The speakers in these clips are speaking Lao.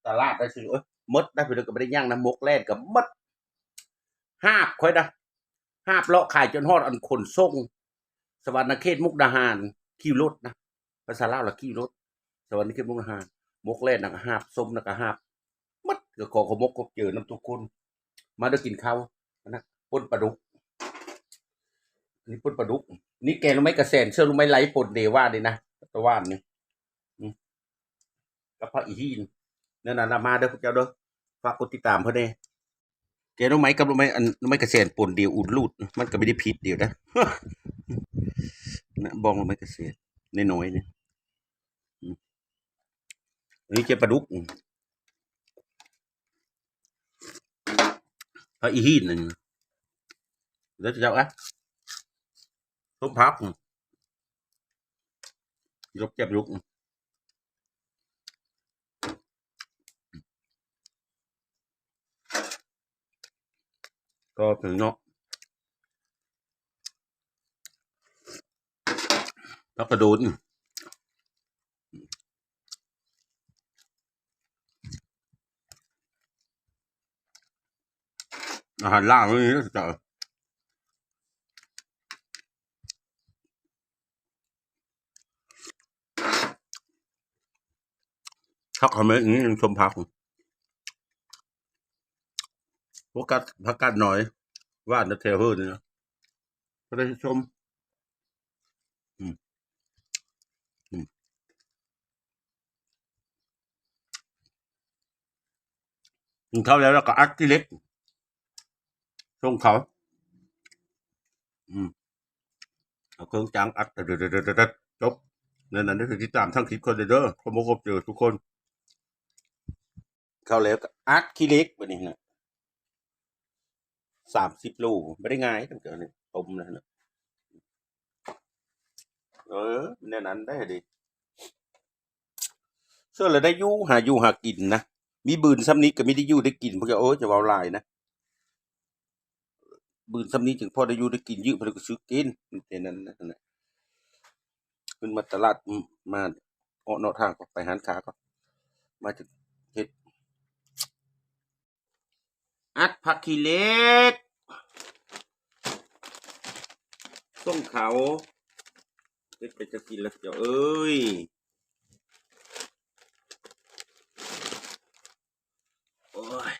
ຕະຫຼາດໄດ້ຊິ ໂອ້ຍ ໝົດໄດ້ ເພິ່ນກໍບໍ່ໄດ້ຍ່າງນຳ ໝົກແລ່ນກໍໝົດ ຫາບຂ້ອຍນະ ຫາບເລາະຂາຍຈົນຮອດອັນຂົນສົ່ງ ສະຫວັນນະເຂດ ມຸກດາຫານ ຂີ່ລົດນະ ພາສາລາວລະຂີ່ລົດ ສະຫວັນນະເຂດ ມຸກດາຫານ ໝົກແລ່ນນະກໍຫາບ ສົ້ມນະກໍຫາບ ໝົດ ກໍຂໍຂອບອົກຂອບໃຈນຳທຸກຄົນ ມາເດີກິນເຂົ້າ ອັນນັ້ນ ປົ່ນປາດຸກ ນີ້ປົ່ນປາດຸກ ນີ້ແກງໜໍ່ໄມ້ກະແສນ ເຊື່ອຮູ້ໄໝ ໄລ່ປົ່ນເດ ຫວ່ານນີ້ນະ ຕະຫວ່ານນີ້ ອືມ ກັບຜັກອີຫີນ ແນວນັ້ນລະ ມາເດີພວກເຈົ້າເດີ ຝາກກົດຕິດຕາມເພິ່ນແດ່ ແກງໜໍ່ໄມ້ກັບໜໍ່ໄມ້ ອັນ ໜໍ່ໄມ້ກະແສນປົ່ນດຽວອູດລູດ ມັນກໍບໍ່ໄດ້ຜິດດຽວນະ ນະ ບ້ອງໜໍ່ໄມ້ກະແສນນ້ອຍໆນີ້ ອືມ ອັນນີ້ແກງປາດຸກ ອືມ ຜັກອີຫີນນັ້ນ ເດີເຈົ້າ ອ່ະ ສົ້ມຜັກ ອືມ ຍົກແຈບລຸກ ອືມ ກໍເປັນເນາະ ຜັກກະໂດນ ອືມ ອາຫານລາວນີ້ຈະ ຜັກຂະເໝນນີ້ຍັງສົ້ມຜັກ ພວກກັດ ຜັກກາດໜອຍ ຫວ່ານແຖວເຮີນີ້ນະ ບໍ່ໄດ້ສົ້ມ ອືມ ອືມ ກິນເຂົ້າແລ້ວ ແລ້ວກໍອັດຂີ້ເຫຼັກ ສົ່ງເຂົາ ອືມ ເອົາເຄື່ອງຈ້າງອັດ ຈົບ ນັ້ນ ນັ້ນ ຕິດຕາມທາງຄລິບກ່ອນເດີ ຂອບອົກຂອບໃຈທຸກຄົນ ເຂົ້າແລ້ວກໍອັດຂີ້ເຫຼັກບາດນີ້ນະ ສາມສິບໂລ ບໍ່ໄດ້ງ່າຍ ຕ້ອງເຈົ້ານີ້ ຕົ້ມນະ ເອີ ແນວນັ້ນໄດ້ເດ ເຊື່ອລະໄດ້ຢູ່ ຫາຢູ່ຫາກິນນະ ມີບືນຊ່ຳນີ້ກໍມີໄດ້ຢູ່ໄດ້ກິນ ພວກເຈົ້າເອີຍ ຈະເວົ້າຫຼາຍນະ ບືນຊ່ຳນີ້ຈຶ່ງພໍໄດ້ຢູ່ໄດ້ກິນ ຢືມເພິ່ນກໍຊື້ກິນ ແຕ່ນັ້ນນະ ຂຶ້ນມາຕະຫຼາດ ອືມ ມາເອາະເນາະທາງ ໄປຮ້ານຄ້າກ່ອນ ມາຈະເຮັດ ອັດຜັກຂີ້ເຫຼັກ ສົ່ງເຂົາ ເຮັດໄປຈະກິນລະເຈົ້າເອີຍ ໂອ້ຍ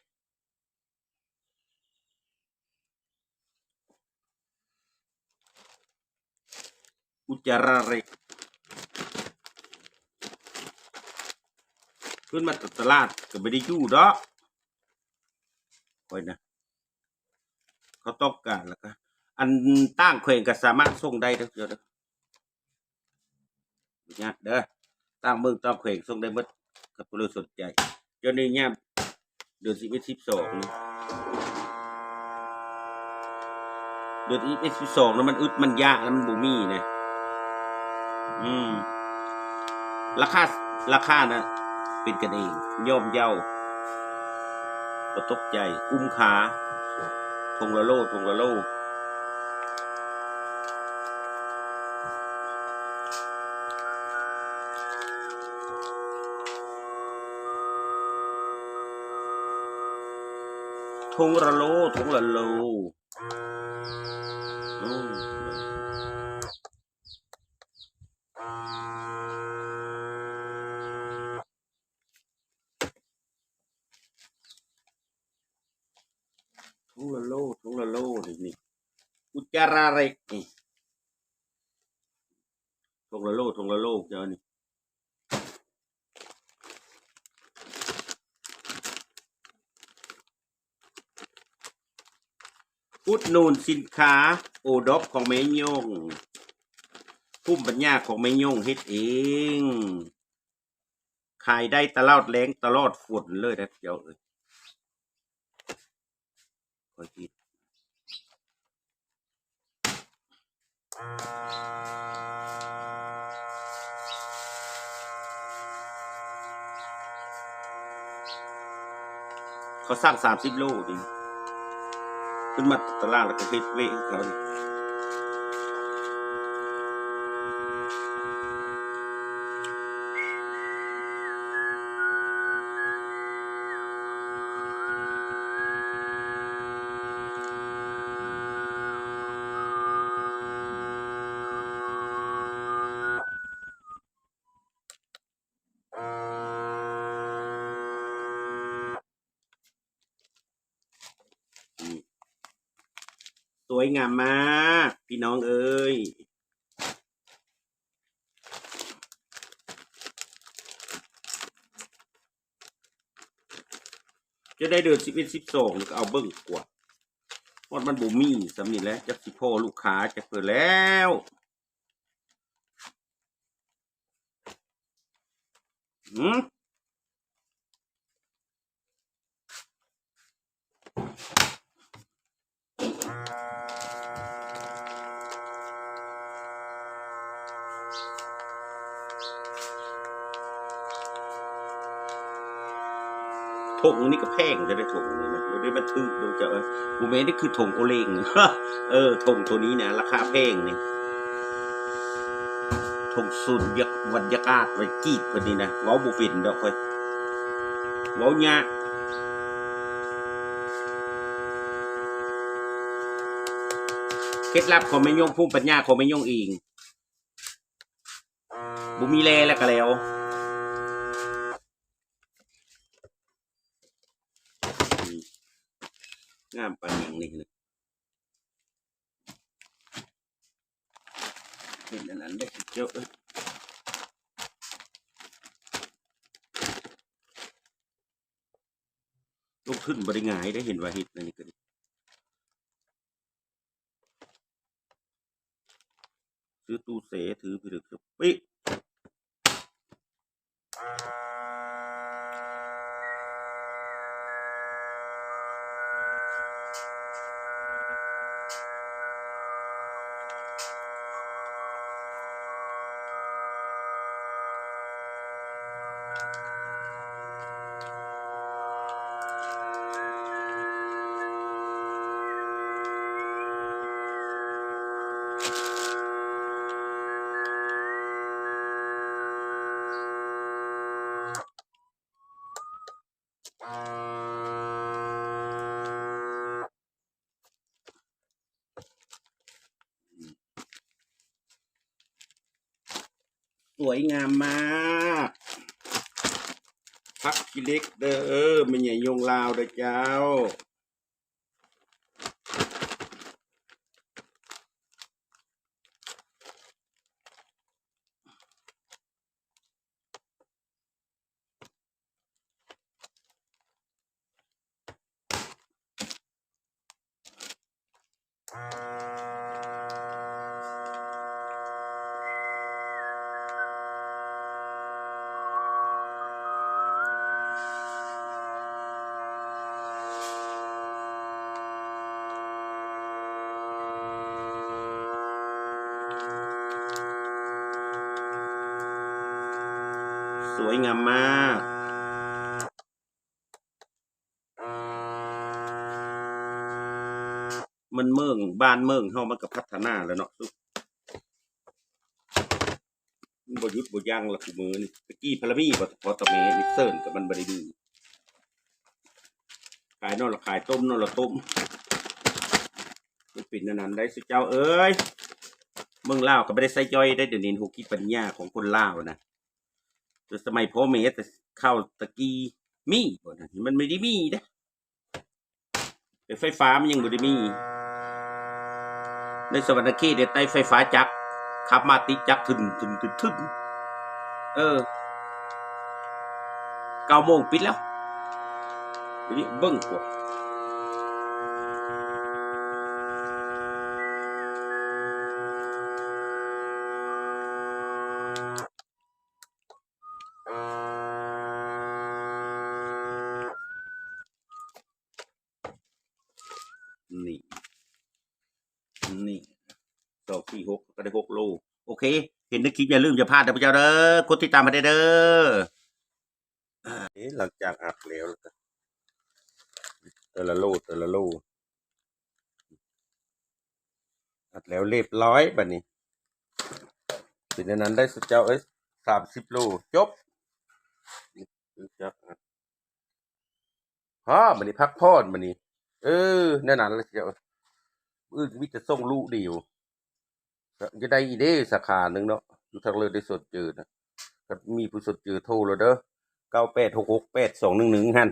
ອຸດຈາລະເລັກ ຂຶ້ນມາຕະຫຼາດກໍບໍ່ໄດ້ຢູ່ດອກ ຂ້ອຍນະ ເຂົາຕ້ອງການ ແລ້ວກໍ ອັນຕ່າງແຂວງກໍສາມາດສົ່ງໄດ້ເດີ ເຈົ້າເດີ ຍາກເດີ ຕ່າງເມືອງຕ່າງແຂວງສົ່ງໄດ້ໝົດ ຄັນຜູ້ໃດສົນໃຈ ດຽວນີ້ຍາມເດືອນສິບເອັດ ສິບສອງນີ້ ເດືອນສິບເອັດ ສິບສອງນັ້ນມັນອຶດມັນຢາກ ແລ້ວມັນບໍ່ມີນະ ອືມ ລາຄາ ລາຄານະເປັນກັນເອງ ຍ່ອມເຍົາ ບໍ່ຕົກໃຈ ກຸ້ມຄ່າ ຖົງລະໂລ ຖົງລະໂລ. ຖົງລະໂລ ຖົງລະໂລ ອືມ. ຖົງລະໂລ ຖົງລະໂລ ນີ້ ນີ້ ອຸດຈາລະເລັກ ນີ້ ຖົງລະໂລ ຖົງລະໂລ ເຈົ້ານີ້ ອຸດໜູນສິນຄ້າໂອດອບຂອງແມ່ຍົງ ພູມປັນຍາຂອງແມ່ຍົງເຮັດເອງ. ຂາຍໄດ້ຕະຫຼອດແລ້ງຕະຫຼອດຝົນເລີຍນະເຈົ້າເອີຍ ຂ້ອຍຄິດ ເຂົາສັ່ງສາມສິບໂລນີ້ ຂຶ້ນມາຕະຫຼາດແລ້ວກໍເຮັດເວະໃຫ້ເຂົາ. ສວຍງາມມາກ ພີ່ນ້ອງເອີຍ. ຈະໄດ້ເດືອນສິບເອັດ ສິບສອງ ກໍເອົາເບິ່ງກວ່າ ຮອດມັນບໍ່ມີສ່ຳນີ້ແຫຼະ ຈັກຊິພໍ້ລູກຄ້າຈັກເທື່ອແລ້ວ. ຫືມ? ຖົງນີ້ກໍແພງແທ້ເດ້ ຖົງນີ້ນະ ບໍ່ໄດ້ມາຖືກດອກເຈົ້າເອີຍ. ບໍ່ແມ່ນ ນີ້ຄືຖົງໂອເລັງ ເອີ ຖົງໂຕນີ້ນະ ລາຄາແພງນີ້ ຖົງສູນຍາກ ວັນຍາກາດໄວ້ກີດເພິ່ນນີ້ນະ ເວົ້າບໍ່ເປັນດອກຂ້ອຍ ເວົ້າຍາກ. ເຄັດລັບຂອງແມ່ຍົງ ພູມປັນຍາຂອງແມ່ຍົງເອງ ບໍ່ມີແລ່ແລ້ວກໍແລ້ວ. ງາມປານຫຍັງນີ້ນະ ເປັນອັນນັ້ນເດ້ເຈົ້າເອີຍ. ລົງທຶນບໍ່ໄດ້ງ່າຍເດ້ ເຫັນວ່າເຮັດອັນນີ້ກໍດີ. ຊື້ຕູ້ເຊ ຖືພິລຶກສະປິ. ສວຍງາມມາກ ຜັກຂີ້ເຫຼັກເດີ ແມ່ໃຫຍ່ຍົງລາວເດີເຈົ້າ. ສວຍງາມມາກ. ມັນເມືອງ ບ້ານເມືອງເຮົາມັນກໍພັດທະນາແລ້ວເນາະ ມັນບໍ່ຢຸດບໍ່ຢັ້ງລະຄູ່ມື້ນີ້. ຕະກີ້ພະລະມີບໍ່ ພໍ່ຕາແມ່ນີ້ເຊີນກັບມັນບໍ່ໄດ້ດີ ຂາຍໜໍ່ລະຂາຍ ຕົ້ມໜໍ່ລະຕົ້ມ ມັນເປັນແນວນັ້ນໄດ໋ ຊຸເຈົ້າເອີຍ. ເມືອງລາວກໍບໍ່ໄດ້ໃຊ້ຍ່ອຍໄດ໋ ດຽວນີ້ ຫົວຄິດປັນຍາຂອງຄົນລາວນະ ແຕ່ສະໄໝພໍ່ແມ່ແຕ່ເຂົາຕະກີ້ມີບໍ່ນະ? ມັນບໍ່ໄດ້ມີເດ້. ແຕ່ໄຟຟ້າມັນຍັງບໍ່ໄດ້ມີ ໃນສະຫວັນນະເຂດນີ້ ໄຕ້ໄຟຟ້າຈັກ ຂັບມາຕິດຈັກ ທຶນໆໆ ເອີ ເກົ້າໂມງປິດແລ້ວ ດຽວນີ້ເບິ່ງກວ່າ. ນີ້ ນີ້ ສອງ ສີ່ ຫົກ ກໍໄດ້ຫົກໂລ. ໂອເຄ ເຫັນໃນຄລິບຢ່າລືມຢ່າພາດເດີພວກເຈົ້າເດີ ກົດຕິດຕາມໃຫ້ແດ່ເດີ. ເອີ ຫຼັງຈາກອັດແລ້ວ ແລ້ວກໍ ແຕ່ລະໂລ ແຕ່ລະໂລ ອັດແລ້ວລຽບຮ້ອຍ ບາດນີ້ເປັນແນວນັ້ນໄດ໋ ຊຸເຈົ້າເອີຍ. ສາມສິບໂລ ຈົບ ຫຼັງຈາກອັດ ພໍ ບາດນີ້ພັກຜ່ອນ ບາດນີ້ ເອີ ແນວນັ້ນລະ ເຈົ້າ ມື້ອື່ນມີແຕ່ສົ່ງລູກດຽວ. ຢາກໄດ້ອີກເດ້ສາຂາໜຶ່ງເນາະ ຢູ່ທາງເລີດໄດ້ສົນເຈີນະ ຄັນມີຜູ້ສົນເຈີໂທໂລດເດີ ເກົ້າແປດຫົກຫົກແປດສອງໜຶ່ງໜຶ່ງຫັ້ນ.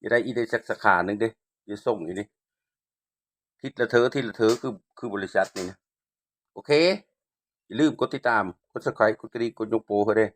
ຢາກໄດ້ອີກເດ້ ສາຂາໜຶ່ງເດ້ ຈະສົ່ງອີກນີ້. ທິດລະເທີ ທິດລະເທີ ຄື ຄືບໍລິສັດນີ້ນະ. ໂອເຄ ຢ່າລືມກົດຕິດຕາມ ກົດ Subscribe ກົດກະດິ່ງ ກົດຍົກໂປ້ໃຫ້ເດີ້.